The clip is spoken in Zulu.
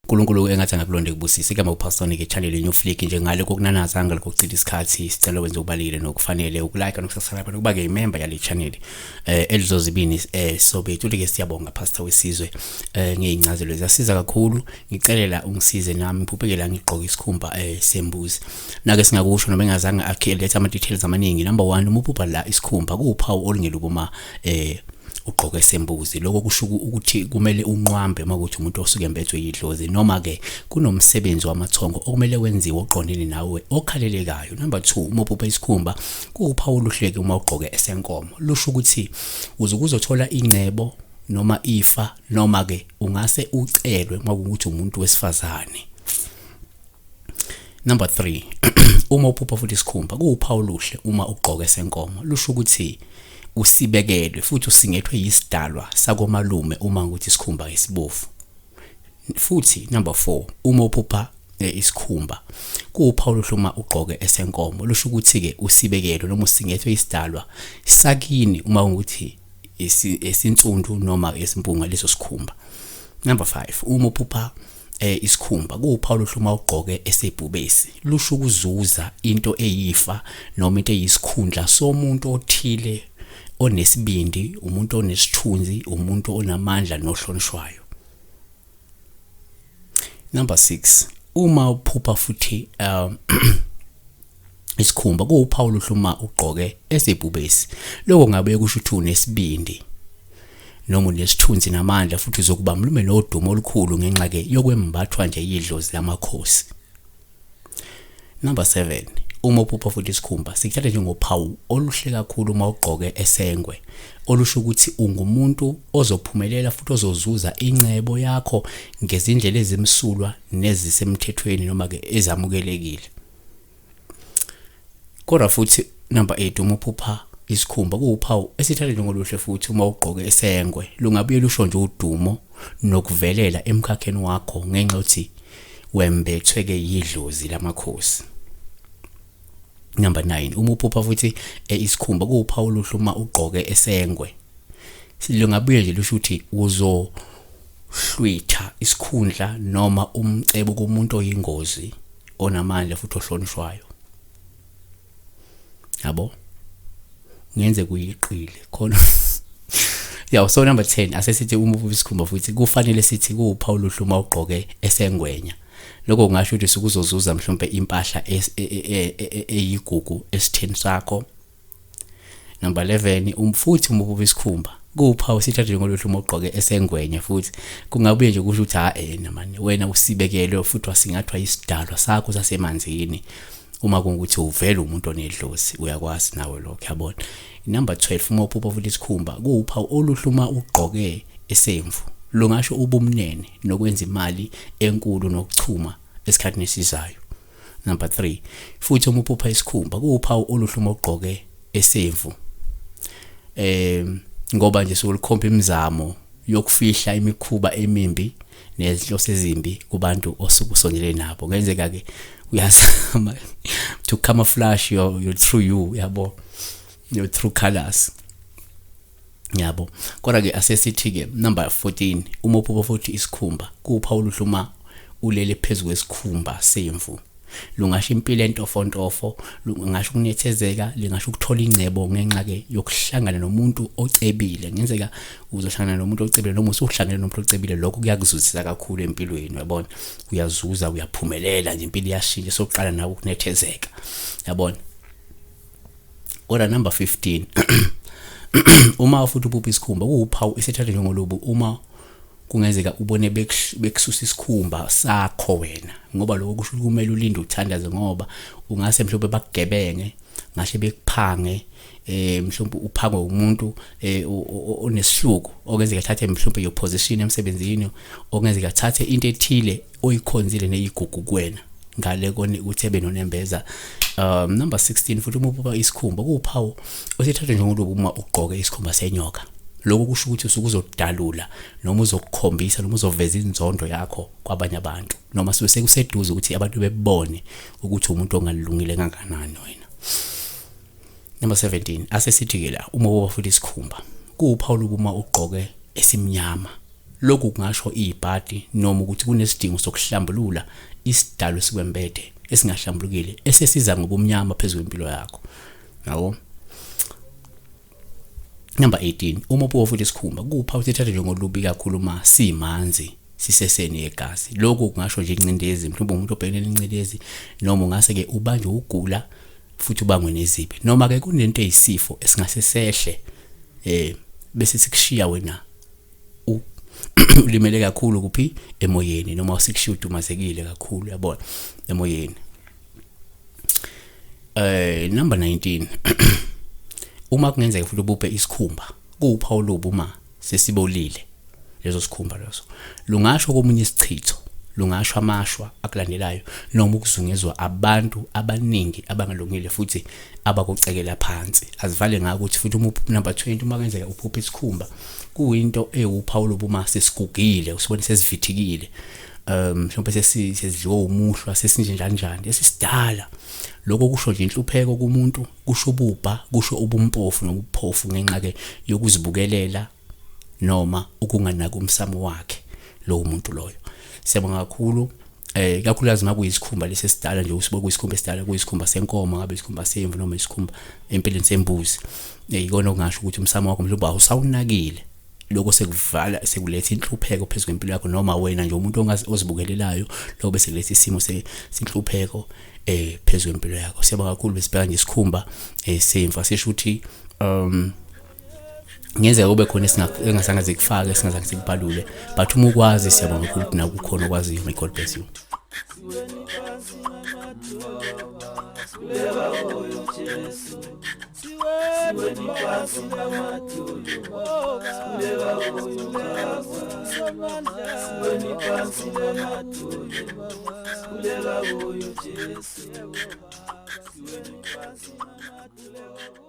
uNkulunkulu engathi angakulonde kubusise. Igama uPastor Nick channel New Flick nje ngale kokunanaza ngale kokuchitha isikhathi, sicela wenze okubalulekile nokufanele, ukulike nokusubscribe nokuba ke imember yale channel elizozibini. Sobe ke siyabonga, Pastor wesizwe, ngezincazelo ziyasiza kakhulu. Ngicelela ungisize nami, ngiphuphekela ngigqoka isikhumba sembuzi. Nake singakusho noma engazange akhe letha ama details amaningi. Number 1, uma uphupha la isikhumba, kuwuphawu olungelubi uma ugqoke sembuzi. Lokho kusho ukuthi kumele unqwambe uma kuthi umuntu osuke embethwe yidlozi, noma ke kunomsebenzi wamathongo okumele wenziwe oqondene nawe okhalelekayo. Number 2, uma uphupha isikhumba, kuwuphawu oluhleke uma ugqoke esenkomo. Lusho ukuthi uzokuzothola ingcebo noma ifa, noma ke ungase ucelwe uma kuwukuthi umuntu wesifazane. Number 3, uma uphupha futhi isikhumba, kuwuphawu oluhle uma ugqoke senkomo. Lusho ukuthi usibekelwe futhi usingethwe yisidalwa sakomalume uma ukuthi isikhumba esibovu. Futhi number 4, uma uphupha isikhumba, kuwuphawu oluhle uma ugqoke esenkomo. Lusho ukuthi ke usibekelwe noma usingethwe isidalwa sakini uma ukuthi esinsundu noma esimpunga leso sikhumba. Number 5, uma uphupha isikhumba, kuwuphawu oluhle uma ugqoke esebhubesi. Lusho ukuzuza into eyifa noma into eyisikhundla somuntu othile onesibindi, umuntu onesithunzi, umuntu onamandla nohlonishwayo. Number 6, uma uphupha futhi isikhumba, kuwuphawu oluhle uma ugqoke esebhubesi. Lokho ngabe kusho ukuthi unesibindi noma unesithunzi namandla, futhi uzokuba mlume nodumo olukhulu ngenxa ke yokwembathwa nje yidlozi lamakhosi. Number 7, uma uphupha futhi isikhumba, sikuthatha njengophawu oluhle kakhulu uma ugqoke esengwe, olusho ukuthi ungumuntu ozophumelela futhi ozozuza ingcebo yakho ngezindlela ezimsulwa nezisemthethweni noma ke ezamukelekile. Kodwa futhi number 8, uma uphupha isikhumba, kuwuphawu esithatha njengoluhle futhi uma ugqoke esengwe. Lungabuye lusho nje udumo nokuvelela emkhakheni wakho ngenxa yokuthi wembethwe ke yidlozi lamakhosi. Number 9, uma uphupha futhi isikhumba, kuwuphawu oluhle uma ugqoke esengwe. Lungabuye nje lusho ukuthi uzohlwitha isikhundla noma umcebo kumuntu oyingozi, onamandla futhi ohlonishwayo. Yabo, ngenze kuyiqile khona. Yeah, so number 10, asesithi uma uphupha isikhumba futhi, kufanele sithi kuwuphawu oluhle uma ugqoke esengwenya. Lokho kungasho ukuthi sukuzozuza mhlawumbe impahla eyigugu esitheni sakho. Number 11, futhi uma uphupha isikhumba, kuwuphawu sithathe njengoluhle uma ugqoke esengwenya futhi. Kungabuye nje kusho ukuthi ha mani wena usibekelwe futhi wasingathwa isidalwa sakho sasemanzini uma kungukuthi uvela umuntu onedlozi, uyakwazi nawe lokho, yabona. Number 12, uma uphupha futhi isikhumba, kuwuphawu oluhle uma ugqoke esemvu. Lungasho ubumnene nokwenza imali enkulu nokuchuma esikhathini esizayo. Number 3, futhi uma uphupha isikhumba, kuwuphawu oluhle uma ugqoke esemvu, ngoba nje sekulikhomba imizamo yokufihla imikhuba emimbi nezinhloso ezimbi kubantu osuke usondele nabo. Kungenzeka ke uyazama to camouflage your true you, yabo, your true colors, yabo. Kodwa ke asesithi ke number 14, uma uphupha futhi isikhumba, kuwuphawu oluhle uma ulele phezu kwesikhumba semvu. Lungasho impilo entofontofo, lungasho ukunethezeka, lingasho ukuthola ingcebo ngenxa ke yokuhlangana nomuntu ocebile. Kungenzeka uzohlangana nomuntu ocebile noma usuhlangene nomuntu ocebile, lokho kuyakuzuzisa kakhulu empilweni, uyabona. Uyazuza, uyaphumelela nje, impilo iyashintsha, sokuqala nawe ukunethezeka, yabona. Kodwa number 15, uma futhi uphupha isikhumba, kuwuphawu esithatha njengolubu uma kungenzeka ubone bekususa isikhumba sakho wena, ngoba lokho kusho ukuthi kumele ulinde uthandaze, ngoba ungase mhlawumbe bakugebenge, ngashe bekuphange, mhlawumbe uphangwe umuntu onesihluku, okenzeka athathe mhlawumbe your position emsebenzini, okungenzeka athathe into ethile oyikhonzile neyigugu kuwena ngale kone ukuthi ebe nonembeza. Number 16, futhi uma uphupha isikhumba, kuwuphawu osithatha njengolubu uma ugqoke isikhumba senyoka. Lokho kusho ukuthi usuke uzodalula noma uzokukhombisa noma uzoveza inzondo yakho kwabanye abantu, noma suke sekuseduze ukuthi abantu bebone ukuthi umuntu ongalungile kangakanani wena. Number 17, asesithi-ke la uma uba futhi isikhumba kuwuphawu lokuma ugqoke esimnyama. Lokhu kungasho ibhadi noma ukuthi kunesidingo sokuhlambulula isidalo esikwembethe esingahlambulukile esesiza ngobumnyama phezu kwempilo yakho, yabo. Number 18, uma ubuka futhi isikhumba kupha uthatha njengolubi kakhulu uma simanzi siseseni yegazi. Lokhu kungasho nje incindezi, mhlawumbe umuntu obhekene nencindezi, noma ungase ke ubanjwe ugula futhi ubangwe nezibi, noma ke kunento eyisifo esingase sehle bese sikushiya wena ulimele kakhulu kuphi emoyeni, noma sikushiya udumazekile kakhulu, yabona, emoyeni. Number 19, uma kungenzeka futhi ubuphe isikhumba kuwuphawu olubi uma sesibolile leso sikhumba leso, lungasho komunye isichitho, lungasho amashwa akulandelayo, noma ukuzungezwa abantu abaningi abangalungile futhi abakucekela phansi. Azivale ngako ukuthi futhi uma number 20 uma kenzeka uphuphe isikhumba kuyinto ewuphawu olubi uma sesigugile, usibone sesivithikile, mhlawumbe sesidliwe umuhlwa, sesinje njani njani, esisidala. Lokho kusho nje inhlupheko kumuntu, kusho ububha, kusho ubumpofu nobuphofu ngenxa ke yokuzibukelela noma ukunganaki umsamo wakhe lowo muntu loyo. Siyabonga kakhulu, kakhulukazi uma kuyisikhumba lesi esidala nje, usibuka kuyisikhumba esidala, kuyisikhumba senkomo, ngabe isikhumba semvu noma isikhumba empeleni sembuzi, ikona okungasho ukuthi umsamo wakho mhlawumbe awusawunakile. Lokho sekuvala sekuletha inhlupheko phezu kwempilo yakho, noma wena nje umuntu ozibukelelayo, lokho bese kuletha isimo senhlupheko phezu kwempilo yakho. Siyabonga kakhulu. Besibheka nje isikhumba semvu, asisho ukuthi ngenzeka kube khona engasanga sikufake, singazange sikubalule, but uma ukwazi, siyabonga kakhulu ukuthi naku kukhona okwaziyo. May God bless you. Siweni phansi namadolo, sikhuleka kuyo Jesu. Siweni phansi namadolo.